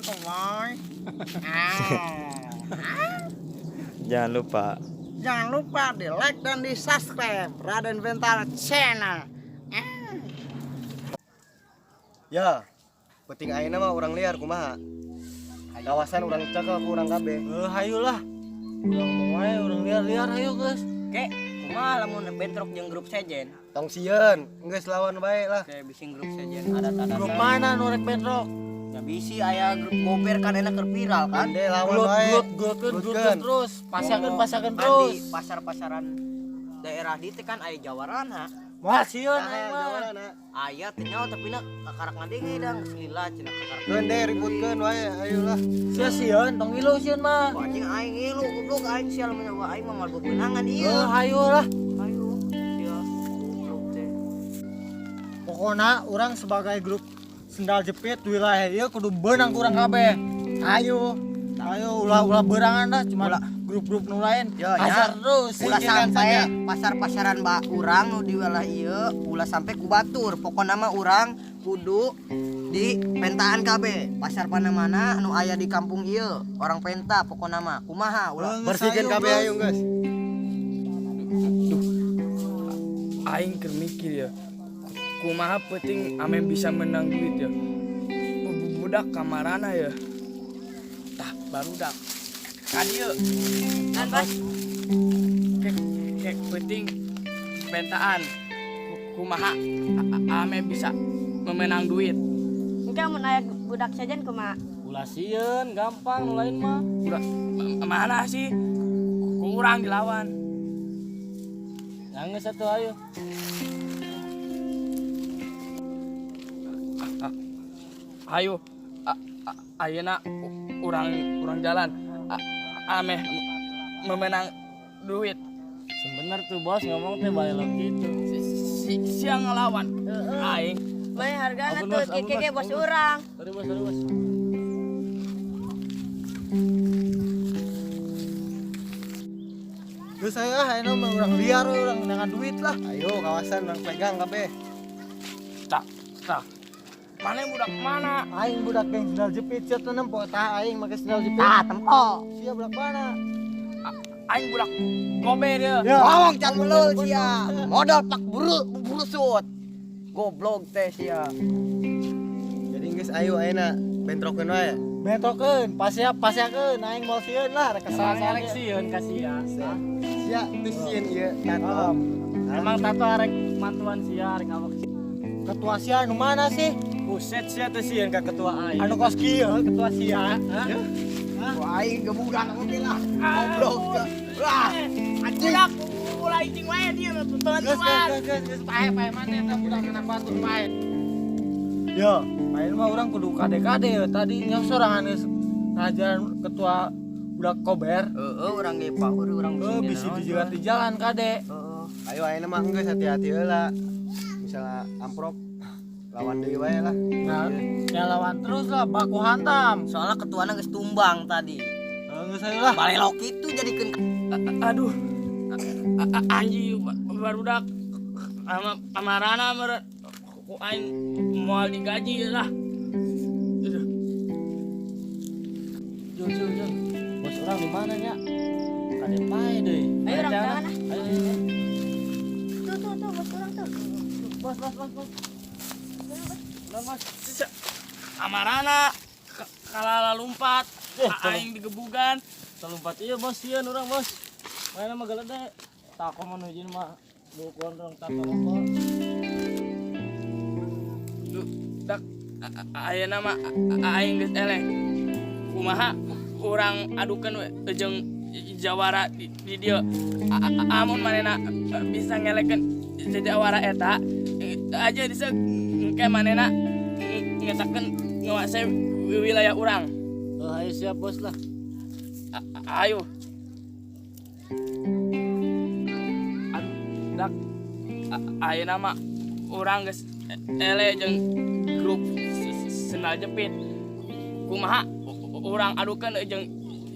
Santuy. Ah. Jangan lupa. Jangan lupa di like dan di subscribe Raden Bentara Channel. Ah. Ya, penting ayeuna mah urang liar kumaha. Kawasan urang cekel ku urang kabeh. Eh, hayu lah. Urang ngomong wae, urang liar-liar hayu geus. Kek, kumaha lamun bentrok jeung grup sejen? Tong sieun, geus lawan bae lah. Kayak bising grup sejen adat-adatan. Grup mana nu rek bentrok? Ya bisi aya grup gober kan enak keur viral kan. Ande lawan Gelut bae. gelut gelut Gelutkeun. terus, pasakeun pasakeun Kan terus. di pasar-pasaran daerah dieu teh kan aya jawarana. Moal sieun Nah, aing mah. jawarana. Aya teh nyaho tapi na kakarak ngadenge dang geus lila cenah kakarak. Keun deh ributkeun wae, ayo lah. Sia sieun, tong ngilu sieun mah. Wah, anjing aing ngilu goblok aing sial mah wah aing mah mal bebenangan ieu. Eh, hayu lah. Ayo sia goblok teh. Pokokna urang sebagai grup sendal jepit wilayah ieu kudu beunang ku urang kabeh. Ayo. Ayo ulah ulah berangan dah cuma grup-grup nu lain. Ya, ya. Hajar terus. Ulah Singkirkan sampai saja. pasar-pasaran ba urang nu di wilayah ieu ulah sampai ku batur. Pokona mah urang kudu di pentaan kabeh. Pasar mana-mana nu aya di kampung ieu, orang penta pokona mah. Kumaha ulah Geus, Bersihkeun ayo, kabeh geus. ayo geus. Duh, aing keur mikir ya, kumaha penting ame bisa menang duit ya. Budak kamarana ya? Tah, barudak ka dieu. Dan Bas, Kek kek penting pentaan kumaha ame bisa memenang duit. Engke mun aya budak sejen kumaha? Ulah sieun, gampang nu lain mah. Budak mana sih kurang dilawan. Nangis atuh ayo. Ayo, ayeuna urang urang jalan ameh memenang duit. Sebener tuh bos ngomong teh balelok gitu. Siang ngelawan aing. Bae hargana Ampun, tuh Bos, ampun, keke Bos, bos ampun. urang. Sorry bos, sorry bos. Geus ayo ah, ayeuna mah urang liar urang neangan duit lah. Ayo kawasan urang pegang kabeh. Tak tak, mana budak mana? Aing budak geng sendal jepit sia teu nempo tah aing make sendal jepit. tah tempo. Sia budak mana? Aing budak kobe dia. Ya. Ngomong can melul sia. Modal pak buru burusut. Goblok teh sia. Jadi geus ayo ayeuna bentrokeun wae. Bentrokeun, pasea paseakeun aing moal sieun lah rek Salah kesal rek sieun ka sia. Sia teu sieun ieu tato. Emang tato arek mantuan sia arek awak sia. Ketua sia anu mana sih? Buset sia teh sieun ka ketua aing. Anu kos kieu ketua sia. Hah? Wah, aing gebugan oge lah. Goblok teh. Wah, anjing. Budak ulah icing wae dia Geus bantuan. geus geus geus pae pae mana eta budak kena batu pae. Yo, pae mah urang kudu kade-kade ya. Tadi nya sorangan geus ngajaran ketua budak kober. Heeh, urang ge paur urang Heuh, bisi dijegat di jalan kade. Heeh. Ayo ayeuna mah geus hati-hati heula. Misalnya amprok lawan deui wae lah. Nah, ya lawan terus lah baku hantam. Soalnya ketuana geus tumbang tadi. Heuh, geus ayo lah. Balelok itu jadikeun Aduh, anjing barudak ama amarana mere ku aing moal digaji lah. Aduh. Jul jul jul. Bos urang di mana nya? Kade pae deui. Ayo urang jalan ah. Ayo ayo. ayo. Tuh tuh tuh bos urang tuh. Bos bos bos bos. Bos. Amarana kalala lumpat, aing digebugan. Telumpat iya bos sieun urang bos. Mana mah galede. Tak komo nu hijin mah bukuan urang tato rokok. Duh, dak ayeuna mah aing geus eleh. Kumaha urang adukeun we jeung jawara di dieu. Amun manehna bisa ngelekeun jawara eta aja bisa engke manehna ngetakeun nguasai wilayah urang. Oh, ayo siap bos lah. Ayo. Aduh, dak ayeuna mah urang geus ele jeung grup sendal jepit. Kumaha urang adukeun jeung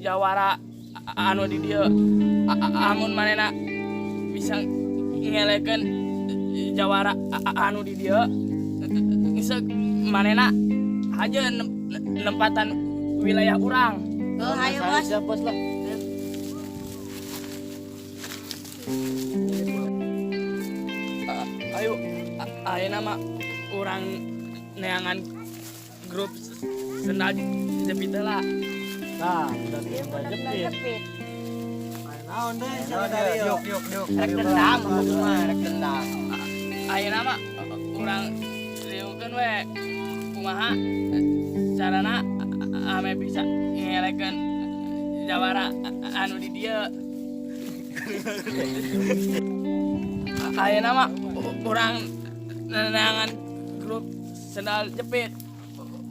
jawara anu di dieu. Amun manehna bisa ngelekeun jawara anu di dieu, geus manehna haja nempatan wilayah urang. Oh, ayo bos. Siap bos lah. Ayo, ayeuna mah urang neangan grup sendal jepit heula. Tah, udah sendal jepit. Jepit. Naon deui sia dari Yuk, yuk, yuk. Rek dendam mah, rek dendam. Ayeuna mah urang liungkeun we kumaha carana ame bisa ngelekeun jawara anu di dieu. Ayeuna mah urang neangan grup sendal jepit.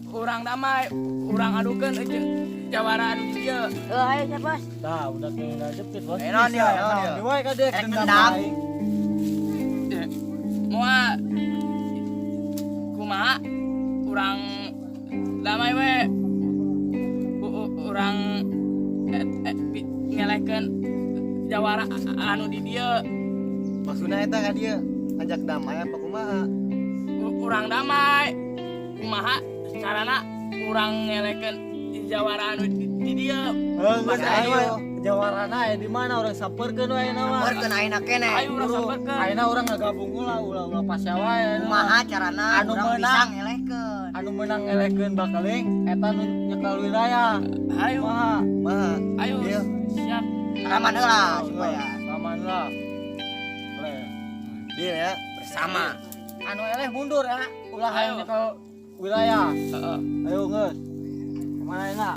Urang damai, urang adukeun jeung jawara anu di dieu. Oh, ayo siap bos. Tah, udah sendal jepit bos. Ayo naon ya, naon ya. Deui ka dia Rek dendam dendam. aing. Moal kumaha urang damai we urang ngelehkeun jawara anu di dieu. Maksudna eta ka dieu ngajak damai apa kumaha? Urang damai kumaha carana urang ngelehkeun jawara anu di dieu. Heuh, geus Ayo. aing mah jawarana aya di mana urang sampeurkeun we ayeuna mah. Sampeurkeun ayeuna keneh. Ayo urang sampeurkeun. Ayeuna urang ngagabung ulah ulah ulah pasya wae ayeuna mah. Kumaha carana Anu urang meunang. bisa ngelehkeun. Anu menang ngelehkeun bakeling eta nu nyekel wilayah. Ayo, Kumaha? Kumaha? ayo Iya. siap. Aman heula supaya Aman lah. Boleh. Deal ya. bersama. Anu eleh mundur ya, ulah Ayo. hayang nyekel wilayah. Heeh. Ayo geus. Kemana ayeuna?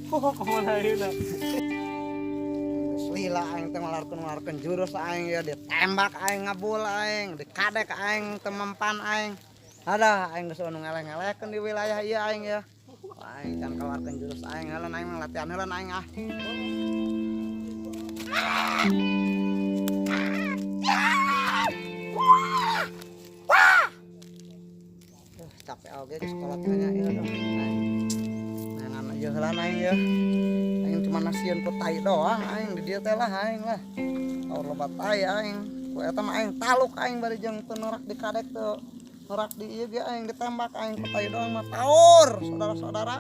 Oh, kemana ayeuna? Geus lila aing teh ngalarkeun-ngalarkeun jurus aing ya ditembak aing ngabul aing, dikadek aing teu mempan aing. Adah aing geus anu ngeleh-ngelehkeun di wilayah ieu aing ya. Aing can keluarkeun jurus aing heula aing mah latihan heula aing ah. Capek oge di sekolah teh nya ieu aduh. Mainan ieu heula aing ya. Aing cuma nasieun ku tai doang aing di dieu teh lah aing lah. Aur loba tai aing. Ku eta mah aing taluk aing bari jeung teu norak di kadek teu norak di ieu ge aing ditembak aing ku tai doang mah taur saudara-saudara.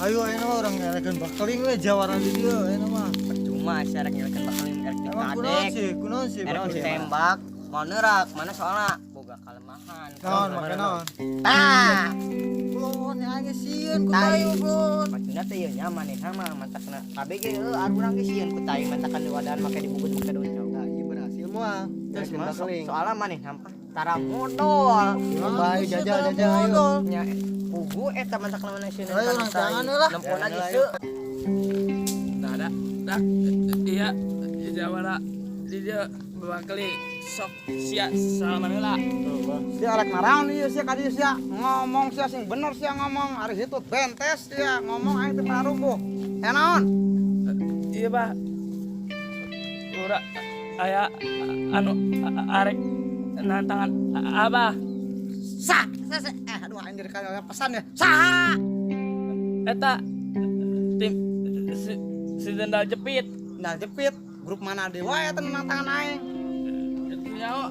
Ayo ayeuna mah urang ngelehkeun bakeling we jawara di dieu ayeuna mah. Percuma sia rek ngelehkeun bakeling rek Emang kunaon dikadek. sih? Kunaon sih Erek bakeling? ditembak, mau neurak, mana soalna boga kalemahan. Naon make naon? Tah, Kulon aing sieun ku Tai. tai kulon. Maksudna teh ieu nya manehna mah mantakna KBG heueuh arurang ge sieun ku tai mantakan diwadahan make dibungkus make daun cau. Nah, ieu berhasil moal. Terus Ngelehkeun mah bakeling. soalna manehna mah tara modal. Coba ayo jajal jajal ayo. Nya pugu eta mantakna maneh sieun. Ayo, urang tangan lah. Nempon lagi Jangan seu. Nah, ada dak iya jawara di dieu bakeling sok sia salaman heula. Sia rek naraon ieu sia ka dieu sia ngomong sia sing bener sia ngomong ari hitut bentes sia ngomong aing teu paruguh. Eh naon? Iya bah ura aya anu arek nantangan abah. Sa, sa, sa. Eh aduh aing jadi kaya pesan ya. Saha? Eta tim si sendal jepit. Sendal jepit grup mana deui wae eta nu nantangan aing. Nyaho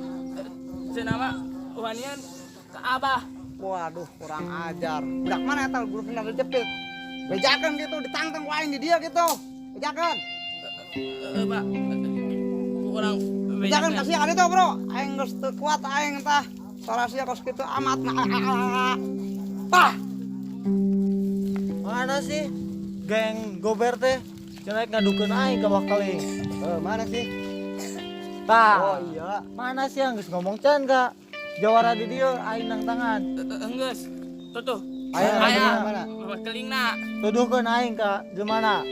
cenah mah wanian ke abah. Waduh kurang ajar. Budak mana eta grup sendal jepit? Bejakeun gitu ditantang ku aing di dia gitu. Bejakeun. Heeh bah kurang Bejakeun ka sia ka ditu bro. Aing geus teu kuat aing tah. Suara sia kos kitu amat nah. Tah. Mana sih geng gober teh? Cenah rek ngadukeun aing ka bakeling. Eh, mana sih? Tah. Oh iya. Mana sih yang geus ngomong can ka jawara di dieu aing nang tangan. Enggeus tuh tuh. Ayo, aya mana? bakelingna. Tuduhkeun aing ka jelema.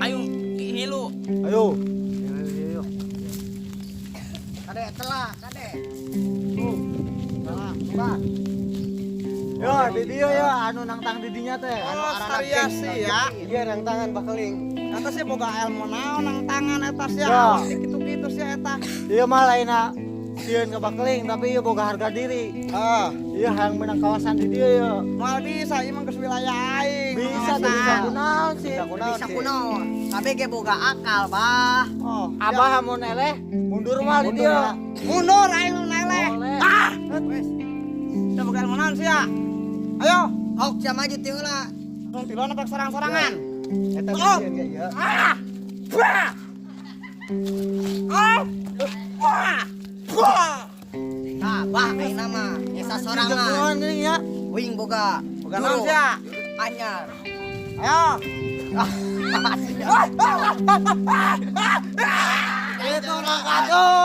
Ayo ngilu. Ayo. Ayo, ayo. Kade telah, kade. Coba, coba. Yo, di dieu ya anu nangtang di dinya teh. Oh, saria sia. Iya, nang tangan bakeling. Eta sia boga ilmu naon nang tangan eta sia. Ya. Awas kitu-kitu sia eta. Ieu mah lainna sieun ka bakeling tapi ieu boga harga diri. Ah, Ieu hayang menang kawasan di dieu ye. moal bisa ieu mah geus wilayah aing. Bisa tuh bisa kunaon sih. Bisa kunaon Bisa sih. kunaon. KBG boga akal, bah. Oh, Abah mun eleh mundur mah di Mundur dieu. ya. mundur aing nu neleh. Boleh. Ah, Wes. Sia boga ilmu naon sia? Ayo, Ok, sia maju ti heula. Langsung tiluan apa sorang-sorangan? Eta Oh. sieun ge ieu. Ah! Wah! Ah! Wah! Wah! Nah, bah ayeuna mah nyesa sorangan. Jagoan geuning ya. Wing boga. Boga naon sia? Anyar. Ayo. Itu orang aduh.